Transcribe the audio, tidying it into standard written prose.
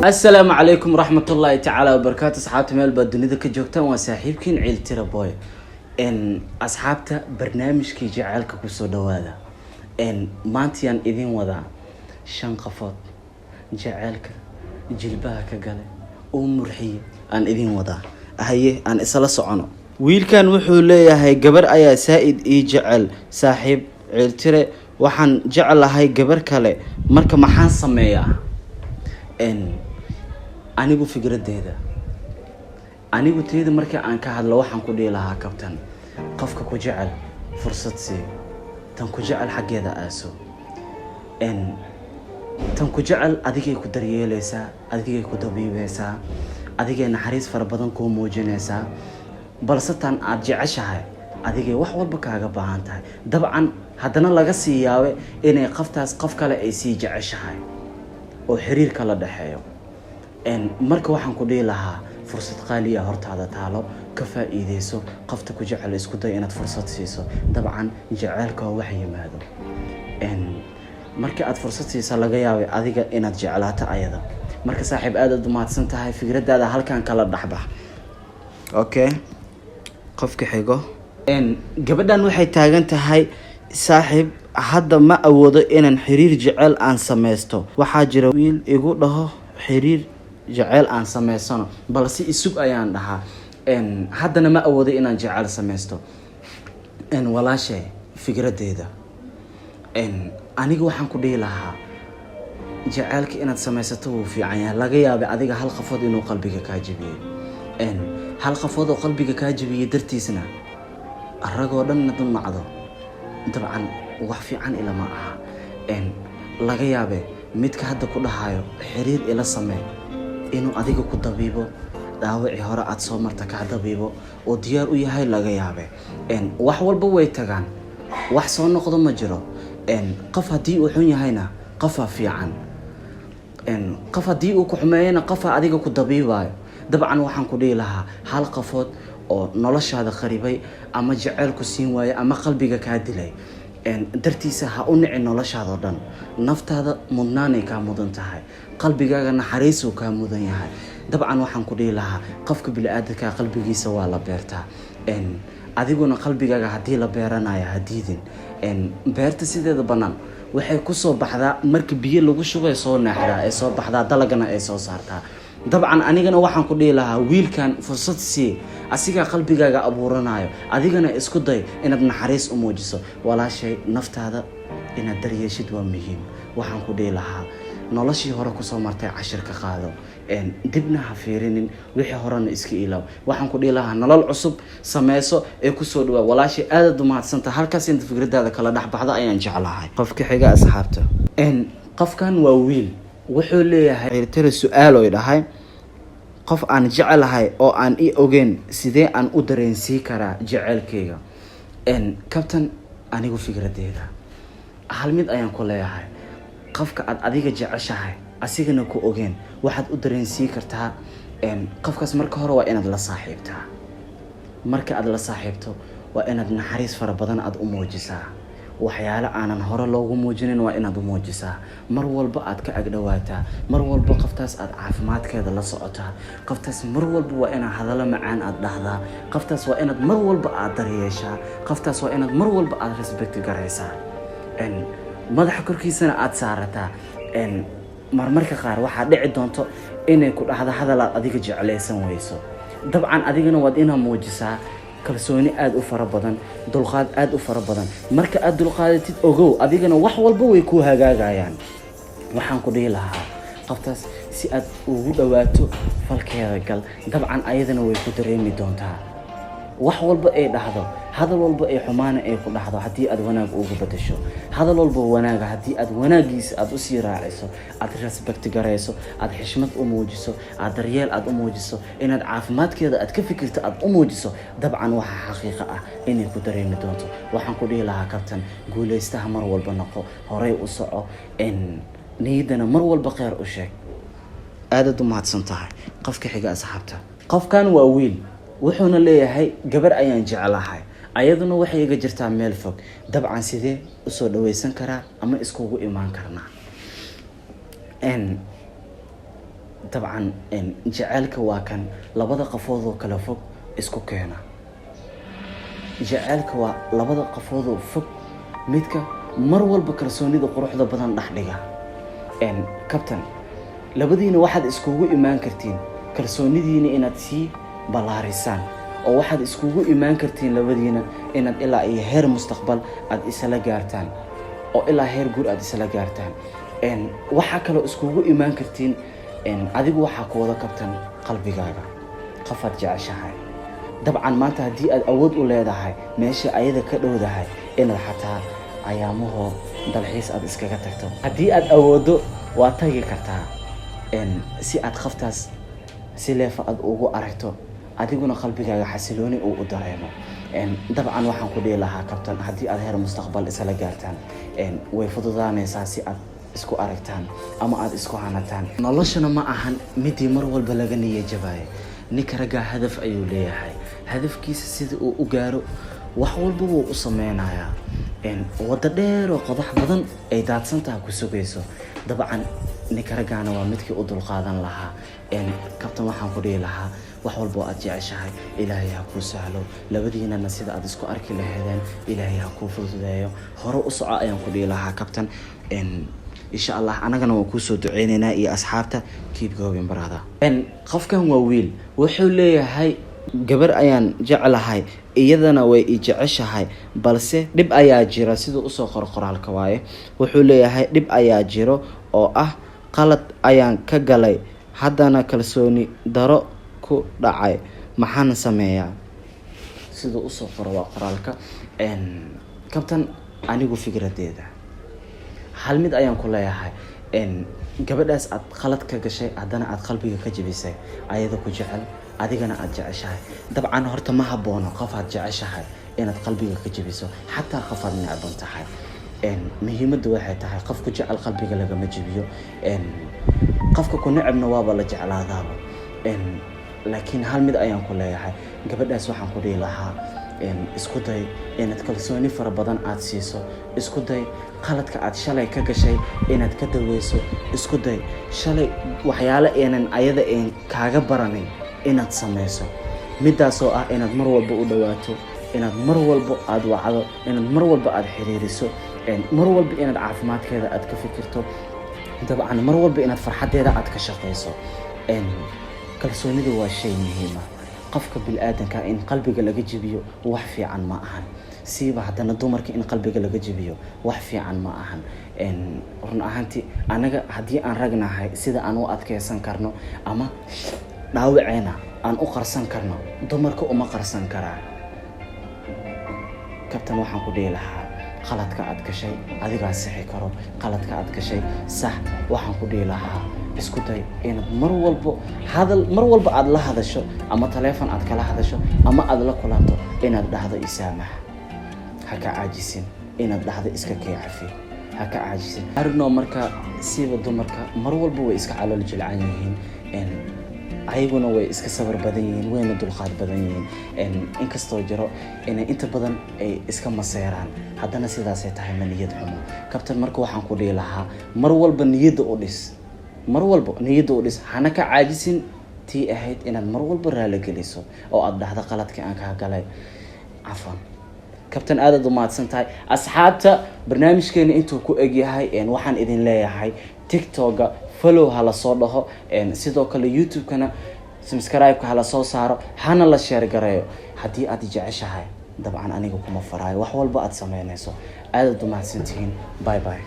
Asalaamu calaykum waraxmatullaahi tacaala wabarakaatu. Asxaabta meel baad dunida ka joogtaan, waa saaxiibkiin Ciiltira Boy. Asxaabta, barnaamijkii jaceylka kusoo dhawaada. Maantayaan idin wadaa shan qafood jaceylka jilbaha ka gale oo murxiye aan idin wadaa. Haye, aan isla socono. Wiilkan wuxuu leeyahay: "Gabar ayaa saa-id ii jecel, saaxiib Ciiltire. Waxaan jeclahay gabar kale, marka maxaan sameeyaa?" Anigu fikradeeda, anigu teyda marka aan ka hadlo, waxaan ku dhihi lahaa: kabtan, qofka ku jecel fursad sii, tan ku jecel xaggeeda aaso. Tan ku jecel adigay ku daryeeleysaa, adigay ku dabiibeysaa, adigay naxariis fara badan kuu muujinaysaa, balse tan aada jeceshahay adigay wax walba kaaga baahan tahay. Dabcan haddana laga sii yaabe inay qoftaas qof kale ay sii jeceshahay oo xiriirka la dhexeeyo. Marka waxaan ku dhihi lahaa: fursad qaaliya hortaada taalo, ka faa-iideyso. Qofta ku jecel isku day inaad fursad siiso. Dabcan jaceylka waa wax yimaado. Marka aad fursad siisa, laga yaabay adiga inaad jeclaato ayada. Marka saaxiib, aad aad umahadsan tahay fikradaada halkan kala dhexbax. Okay, qofka xigo. Gabadhan waxay taagan tahay: "Saaxiib, hadda ma awoodo inaan xiriir jecel aan sameysto. Waxaa jira wiil igu dhaho xiriir jeceyl aan sameysano, balse isug ayaan dhahaa. Haddana ma awoodo inaan jeceyl sameysto." Walaashay, fikradeeda aniga waxaan ku dhihi lahaa: jaceylka inaad sameysato wuu fiican yahay. Laga yaabay adiga hal qafood inuu qalbiga kaa jebiyey. Hal qafood oo qalbiga kaa jebiyey dartiisna ragoo dhan inaad u nacdo, dabcan wax fiican ilama aha. Laga yaabe midka hadda ku dhahayo xiriir ila samee inuu adiga ku dabiibo, dhaawacii hore aada soo marta kaa dabiibo oo diyaar u yahay. Laga yaabe wax walba way tagaan, wax soo noqdo ma jiro. Qof haddii uu xun yahayna, qofaa fiican. Qof haddii uu ku xumeeyana, qofaa adiga ku dabiibayo. Dabcan waxaan ku dhihi lahaa: hal qafood oo noloshaada kharibay ama jeceyl ku siin waayo ama qalbiga kaa dilay dartiisa ha u nicin noloshaada o dhan. Naftaada mudnaanay kaa mudan tahay, qalbigaaga naxariisuu kaa mudan yahay. Dabcan waxaan ku dhihi lahaa: qofka bini-aadanka qalbigiisa waa la beertaa. Adiguna qalbigaaga haddii la beeranayo, ha diidin. Beerta sideeda bannaan waxay kusoo baxdaa marka biyo lagu shubay, soo naaxdaa, ay soo baxdaa, dalagana ay soo saartaa. Dabcan anigana waxaan ku dhihi lahaa: wiilkan fursad sii, asigaa qalbigaaga abuuranayo. Adigana isku day inaad naxariis u muujiso. Walaashay, naftaada inaad daryeeshid waa muhiim. Waxaan ku dhihi lahaa: noloshii hore kusoo martay cashir ka qaado, dibna ha fiirinin, wixii horena iska ilaaw. Waxaan ku dhihi lahaa: nolol cusub sameyso ee kusoo dhawaa. Walaashay, aadaad umahadsantaha. Halkaas inta fikradaada kala dhex baxda ayaan jeclahay. Qofka xiga, asxaabta. Qofkan waa wiil, wuxuu leeyahay: "Ciiltire, su-aal oy dhahay: qof aan jecelahay oo aan i ogeyn, sidee aan u dareensii karaa jeceylkeyga?" Kabtan, anigu fikradeeda hal mid ayaan ku leeyahay: qofka aad adiga jeceshahay, asigana ku ogeen, waxaad u dareensii kartaa qofkaas marka hore waa inaad la saaxiibtaa. Marka aad la saaxiibto, waa inaad naxariis fara badan aada u muujisaa. Waxyaalo aanan hore loogu muujinin waa inaad u muujisaa. Mar walba aad ka agdhawaataa, mar walba qoftaas aad caafimaadkeeda la socotaa. Qoftaas mar walba waa inaad hadallo macaan aad dhahdaa. Qoftaas waa inaad mar walba aad daryeeshaa. Qoftaas waa inaad mar walba aad respect garaysaa, madaxa korkiisana aada saarataa. Marmarka qaar waxaa dhici doonto inay ku dhahdo hadal aad adiga jeclaysan weyso. Dabcan adigana waad inaad muujisaa kalsooni aada u fara badan, dulqaad aada u fara badan. Marka aada dulqaadatid, ogow, adigana wax walba way kuu hagaagayaan. Waxaan ku dhihi lahaa: qoftaas si aad ugu dhawaato, falkeeda gal. Dabcan ayadana way ku dareemi doontaa. Wax walba ay dhahdo, hadal walba ay xumaana ay ku dhahdo, haddii aad wanaag ugu bedasho, hadal walba wanaaga haddii aad wanaagiisa aada usii raaciso, aad respect garayso, aad xishmad u muujiso, aad daryeel aad u muujiso, inaad caafimaadkeeda aad ka fikirto aad u muujiso, dabcan waxaa xaqiiqo ah inay ku dareemi doonto. Waxaan ku dhihi lahaa: kabtan, guulaystaha mar walba noqo, horay u soco, niyaddana mar walba kheyr u sheeg. Aadaad u mahadsan tahay. Qofka xiga, asxaabta. Qofkan waa wiil, wuxuuna leeyahay: "Gabar ayaan jeclahay, ayaduna waxay iga jirtaa meel fog. Dabcan sidee usoo dhaweysan karaa ama iskugu imaan karnaa?" Dabcan jaceylka waa kan labada qafood oo kala fog isku keena. Jaceylka waa labada qafoodoo fog midka mar walba kalsoonida quruxda badan dhex dhiga. Kabtan, labadiina waxaad iskugu imaan kartiin kalsoonidiina inaad sii ballaarisaan, oo waxaad iskugu imaan kartiin labadiina inaad ilaa iyo heer mustaqbal aada isla gaartaan, oo ilaa heer guur aada isla gaartaan. Waxaa kaloo iskugu imaan kartiin, adigu waxaa ku wada, kabtan, qalbigaaga qofaad jeceshahay. Dabcan maanta haddii aad awood u leedahay meesha ayada ka dhowdahay inaad xataa ayaamahoo dalxiis aad iskaga tagto, haddii aad awooddo waad tagi kartaa, si aad qoftaas si leefa aad ugu aragto, adiguna qalbigaaga xasilooni uu u dareemo. Dabcan waxaan ku dhihi lahaa, kabtan, haddii aad heer mustaqbal isla gaartaan, way fududaanaysaa si aad isku aragtaan ama aada isku hanataan. Noloshana ma ahan midii mar walba laga niya jabaayo. Ninka raggaa hadaf ayuu leeyahay. Hadafkiisa sida uu u gaaro wax walba wuu u sameynayaa. Waddo dheer oo qodax badan ay daadsantaha ku sugayso. Dabcan ninka raggaana waa midkii u dulqaadan lahaa. Kabtan, waxaan ku dhihi lahaa, wax walba oo aad jeceshahay Ilaahay ha kuu sahlo. Labadiinana sida aad isku arki laheedeen Ilaahay ha kuu fududeeyo. Hore u soco ayaan ku dhihi lahaa, kabtan. Insha Allah anagana waan kuusoo duceyneynaa iyo asxaabta. Keep going, brother. Qofkan waa wiil, wuxuu leeyahay, gabar ayaan jeclahay, iyadana way i jeceshahay, balse dhib ayaa jira. Siduu usoo qoro qoraalka waaye. Wuxuu leeyahay, dhib ayaa jiro oo ah qalad ayaan ka galay, haddana kalsooni daro ku dhacay. Maxaan sameeyaa? Siduu usoo qoro waa qoraalka. Kabtan, anigu fikradeeda hal mid ayaan ku leeyahay. Gabadhaas aad qalad ka gashay, haddana aad qalbiga ka jebisay, ayada ku jecel, adigana aada jeceshahay. Dabcan horta ma haboono qof aad jeceshahay inaad qalbiga ka jebiso, xataa qof aad necban tahay. Muhiimadda waxay tahay, qof ku jecel qalbiga lagama jebiyo, qofka ku necebna waaba la jeclaadaaba. Laakiin hal mid ayaan ku leeyahay gabadhaas, waxaan ku dhihi lahaa, isku day inaad kalsooni fara badan aada siiso. Isku day qaladka aad shalay ka gashay inaad ka daweyso. Isku day shalay waxyaalo aynan ayada een kaaga baranin inaad sameyso, midaasoo ah inaad mar walba u dhawaato, inaad mar walba aada wacdo, inaad mar walba aada xiriiriso, mar walba inaad caafimaadkeeda aad ka fikirto. Dabcan mar walba inaad farxaddeeda aad ka shaqeyso. Kalsoonidu waa shay muhiima. Qofka bil-aadanka in qalbiga laga jebiyo wax fiican ma ahan, siiba haddana dumarka in qalbiga laga jebiyo wax fiican ma ahan. Run ahaantii anaga haddii aan ragnahay, sida aan u adkeysan karno ama dhaawaceena aan u qarsan karno, dumarka uma qarsan karaan. Kabtan, waxaan ku dhihi lahaa, qaladka aad gashay adigaa sixi karo. Qaladka aad gashay sax. Waxaan ku dhihi lahaa, isku day inaad mar walbo hadal, mar walba aada la hadasho ama taleefon aad kala hadasho ama aada la kulanto, inaad dhahdo isaamax. Ha ka caajisin inaad dhahdo iska kee cafi. Ha ka caajisin arino. Marka siiba dumarka mar walba way iska calool jilcan yihiin, ayaguna way iska sabar badan yihiin, wayna dulqaad badan yihiin. Inkastoo jiro inay inta badan ay iska maseeraan, haddana sidaasay tahay ma niyad xumo, kabtan. Marka waxaan ku dhihi lahaa, mar walba niyadda u dhis, mar walba niyadda u dhis. Hana ka caajisin tii ahayd inaad mar walba raali geliso oo aada dhahdo qaladkii aan kaa galay cafan. Kabtan, aadaad umahadsan tahay. Asxaabta, barnaamijkeena intuu ku egyahay. Waxaan idin leeyahay, TikToka follow ha la soo dhaho, sidoo kale YouTube-kana subscribe-ka hala soo saaro, hana la share gareeyo. Haddii aad jeceshahay, dabcan aniga kuma faraayo wax walba aad sameynayso. Aadaad umahadsantihiin. Bye bye.